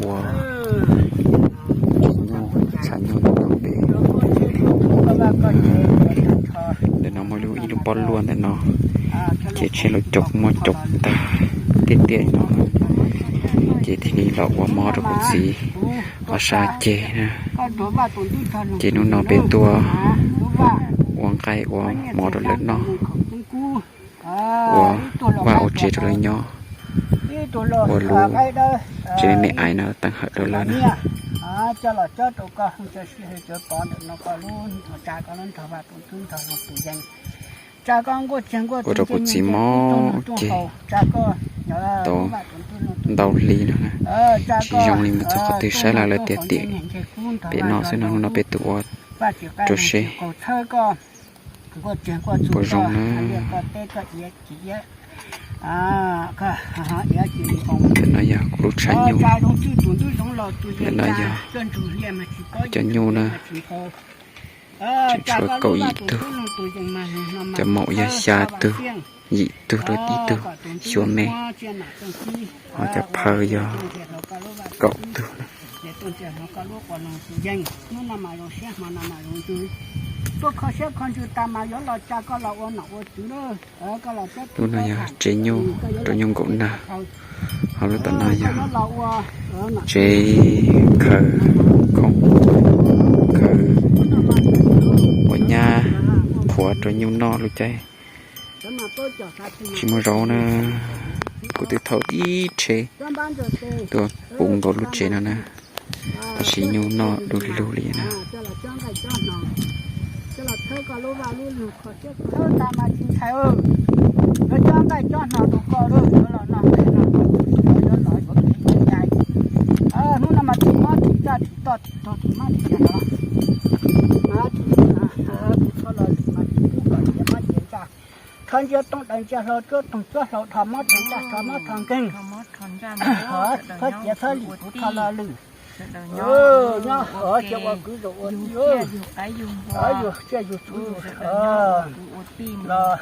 Ua, tshav nyuj no pem. Ntawm no muaj ib lub pob luaj ntawm no, ces tsheb los caum muab caum tag tiaj tiaj no, ces thiaj li los ua mov rau kuv txiv ob sab ceg na. Ces hnub no peb tuaj ua nqaij ua mov rau lawv noj, ua vaj ua tsev rau lawv nyob, ua lub tsev me me ais no teeb hawm rau lawv na. Ua rau kuv txiv mob ua ke tau ntau hli no na, tsis zoo li mus txog qhov twg saib lawv tias tim pem no xwb no, hnub no peb tuaj ua rau seb puas zoo na. Ntawm no yog kuv lub tshav nyuj, ntawm no yog cov nyuj na, tseem tshuav kaum yim tug, cov maum yog xya tug, yim tug rau ib tug xyuas me, ho cov phaw yog kaum tug na. Lub no yog tsev nyuj rau nyuj nkaum nag, ho lub tom no yog tsev khaws khoom, khaws ua nyab qhuav rau nyuj noj lub caij tsis muaj zaub na. Kuv twb thauj tib tsheb tuaj puv nkaus lub tsev no na, tab sis nyuj noj du lug li na. Hnub no mas tsis mob tsis ntsaj tsis toj tsis tuag tsis mob tsis ntsaj no. Tsis mob tsis ntsaj, khaws ntsia tooj daws ntsia hlau tsuab toog tsuab hlau dhos mob dhos ntsaj dhos mob dhos nkeeg. Txhob ciav txhob lim kuv thov lo lwm. Nyob hov cia ua kwv zaum ua tij, yug tsiaj yug txhuv yug los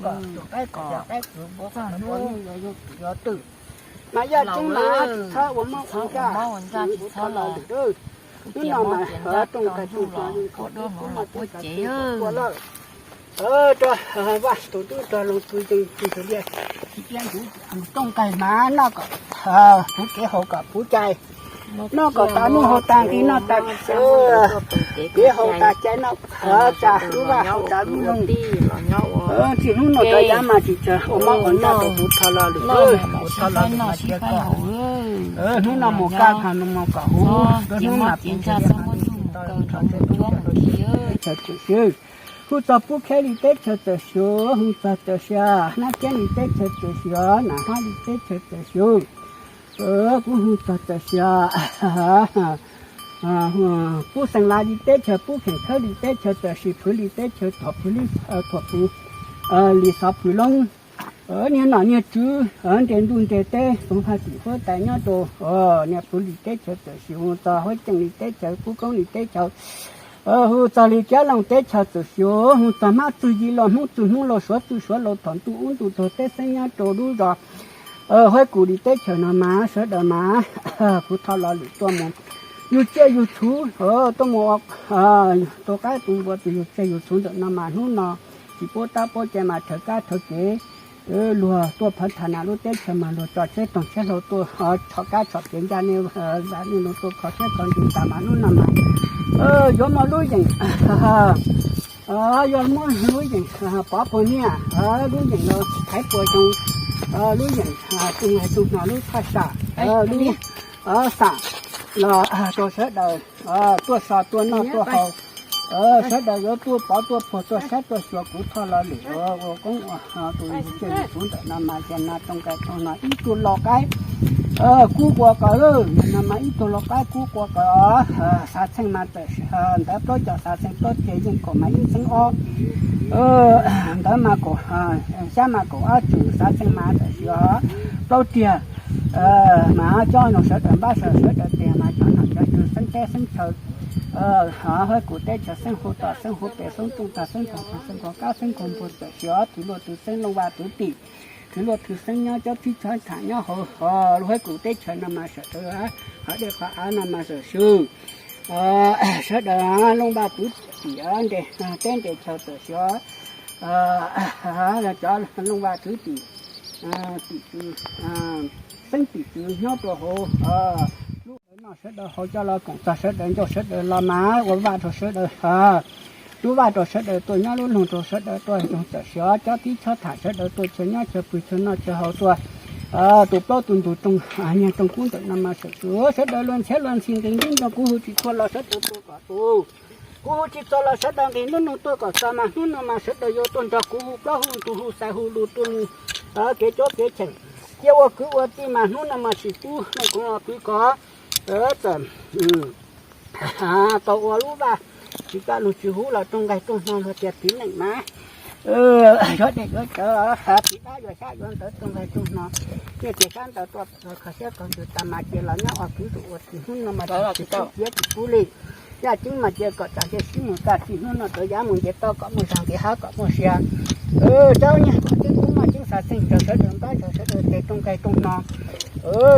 kom tus qaib kom yog qaib kwv npua kom tus pom yug yug twm yog twm. Mas yaj tseeb mas tsis txhob ua mob ua ntsaj, kuv thov lo lwm. Hnub no mas tooj kais tooj hno yeej kho tub tub muaj tub kais tub ua lawm. Rau vaj tus tub rog loo tus yees tus liaj tsis iab ntsuv tooj kais mas noj kom puv kev haus kom puv cai, noj kom tas hnub haus tas nqi noj tas kev haus tas cai noj tas lub vaj haus tas lub loog. Txij hnub no rov yav mas tsis tsawg ua mob ua ntsaj rau kuv thov lo lwm, kuv thov lo lwm mas cia koj. Hnub no mus kaj hmo no mus kom huv, hnub mas puv ntseg liaj hmo no tsis tau txog teb chaws txawm xyw. Hu txog Pub Kheb li teb chaws txawm xyuv, hu txog Txawm Sia, Hnab Kiab li teb chaws txawm xyuv, Nam Hab li teb chaws txawm xyuv. Kuv hu txog Txawm Sia, Pub Xeem Lav li teb chaws, Pub Kheem Khawb li teb chaws txawm xyuv, Phwv li teb chaws, Thuam Phwv li, Thuam Phwv li xov Phwv Loob. Niag nom niag tswv nres ntuj nres teb, Txoov Haj Tim Huab Tais nyob rau niag Phwv li teb chaws txawm xyuv, hu txog Huab Ceem li teb chaws, Pub Koob li teb chaws, hu txog li Kiab Loos teb chaws txawm xyuv, hu txog Hmab Txwg Yig Lauj, Hmoob Txwg Hmoob Lauj, Suav Txwg Suav Lauj, Thom Ntuj Ub Ntuj Tuag teb xeeb nyob rau lub zos Huab Kus li teb chaws no mas sawv daws mas kuv thov lo lwm tuaj mus yug tsiaj yug txhuv, tuaj mus ua tus qaib tus npua tus yug tsiaj yug txhuv ntawm no mas hnub no tsis paub tab paub cai mas rhawv kab rhawv kev. Luag tuaj phawv tham nas lub teb chaws mas luag tso tsheb toog tsheb hlau tuaj tshov kab tshov kev ncaj nej, nej lug tuaj kho siab kho ntsws tas mas hnub no mas yuav muaj lub yeem, yuav muab lub yeem pov puag nyiaj, lub yeem los thaiv puas xyoo, lub yeem tu tu hno lub thaj sam, lub xam los rau sawv daws tuaj so tuaj noj tuaj haus. Sawv daws yuav tuaj pov tuaj puag tuaj saib tuaj xyuas kuv thov lo lwm ua koob ua tus yug tsiaj yug txhuv ntawm no mas yog no tooj kais tooj hno ib tug lau qaib kub ua kom lawm, no mas ib tug lau qaib kub ua kom xav txheej mas txawm ntawd plaub caug xav txheej plaub ceg yeej kaum mas ib txheeb ob, ntawd mas kaum xyab mas kaum ob tsum xav txheej mas txawm xyuas plaub tiag. Mas coj noo sawv daws npab sawv sawv daws tiag mas cov nom cov tswv xeeb teb xeeb chaw, Huab Kus teb chaws xeeb hu tom xeeb hu pem xeeb tooj tag xeeb tog tog xeeb kov kab xeeb kov npua txawm xyuas tus luaj tus xeeb Looj Vaj tus tim, luaj thwj xeeb nyob cob thib chob tham nyob hauv lub hab kus teb chaws no mas sawv daws, hov dej qhov av no mas sawv sw, sawv daws looj vaj twv tim nres teb nres chaw txawm xyov cov looj vaj twv tim tim tw xeeb tim tw nyob rua hauv lub no sawv daws haus coj los koom txog sawv daws ncauj sawv daws los mas ua vaj rau sawv daws, rub vaj rau sawv daws tuaj nyob lub loog rau sawv daws tuaj zoo txawm xyov cob thib chob tham sawv daws tuaj chaw nyob chaw pw chaw noj chaw haus tuaj, tus plaub tus ntug rooj nyiag rooj kub ntawm no mas sawv sw sawv daws luag ntshiab luag ntxhi nqis nrib nroo kuv hu tsis txog los sawv daws tuaj kom tu, kuv hu tsis txog los sawv daws nqis lub nug tuaj kom txog mas hnub no mas sawv daws yuav tuaj nrog kuv hu plaub hu ntug hu xais hu lug tuaj kev cob kev cheem, cia ua kwv ua tij mas hnub no mas sim pub looj koov ua kwv kov txawm tau ua lub vaj tsis kaj lug tsis huv los rooj nqaij rooj hno luag tias tiv neej mas yuav dej yuav cawv, tiv dab yuav xyab yuav ntawv rooj nqaij rooj hno, nyiaj txiag xyab ntawv tuaj kho siab kho ntsws tas mas cia los nyob ua kwv ua tij hnub no mas tsis pub ciav tsis pub li. Yaj ceeb mas cia kom tsam cia sib mus tag txij hnub no rov yav mus nce toj kom muaj zog nqis hav kom muaj sia. Cov nyiaj kom ceeb kub muaj ceeb xav xeej nrog sawv daws npab nrog sawv daws tes rooj nqaij rooj hno.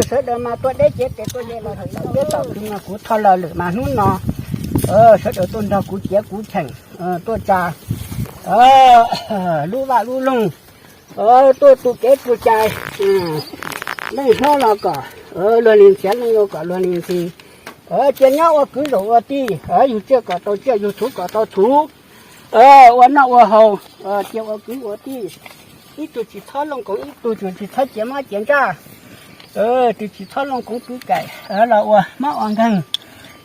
Sawv daws mas tuaj deb cev tes tuaj ye los tau deb tom twg mas kuv thov los lwm mas hnub no sawv daws tuaj nrog kuv ciav kuv cheem tuaj tsa lub vaj lub loog, tuaj tu kev tu cai, leej hlob los kom luag li nrhiav, leej yau kom luag li ntxhi. Cia nyob ua kwv zaum ua tij, yug tsiaj kom tau tsiaj, yug thuv kom tau thuv, ua noj ua haus, cia ua kwv ua tij. Ib tug tsis txhob looj koov ib tug, tsis txhob cia mob cia ntsaj, tug tsis txhob looj koov kwv kaim los ua mob ua nkeeg.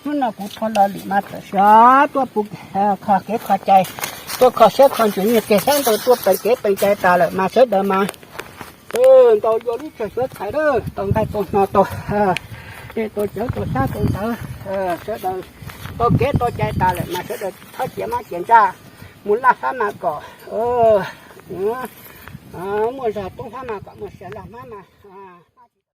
Hnub no kuv thov los lwm mas txawm xyov tuaj pub kho kev kho cai, tuaj kho siab kho ntsws nyiaj txiag xyab ntawv tuaj peem kev peem cai tas lawm mas sawv daws mas ntaus yuav lub tshawg suav txhais lawm, tau nqaij tau hno tau, dej tau cawv tau xyab tau ntawv, sawv daws tau kev tau cai tas lawm mas sawv daws txhob cia mob cia ntsaj, mus laj fab mas kom muaj zog, toob fab mas kom muaj sia, laj fab mas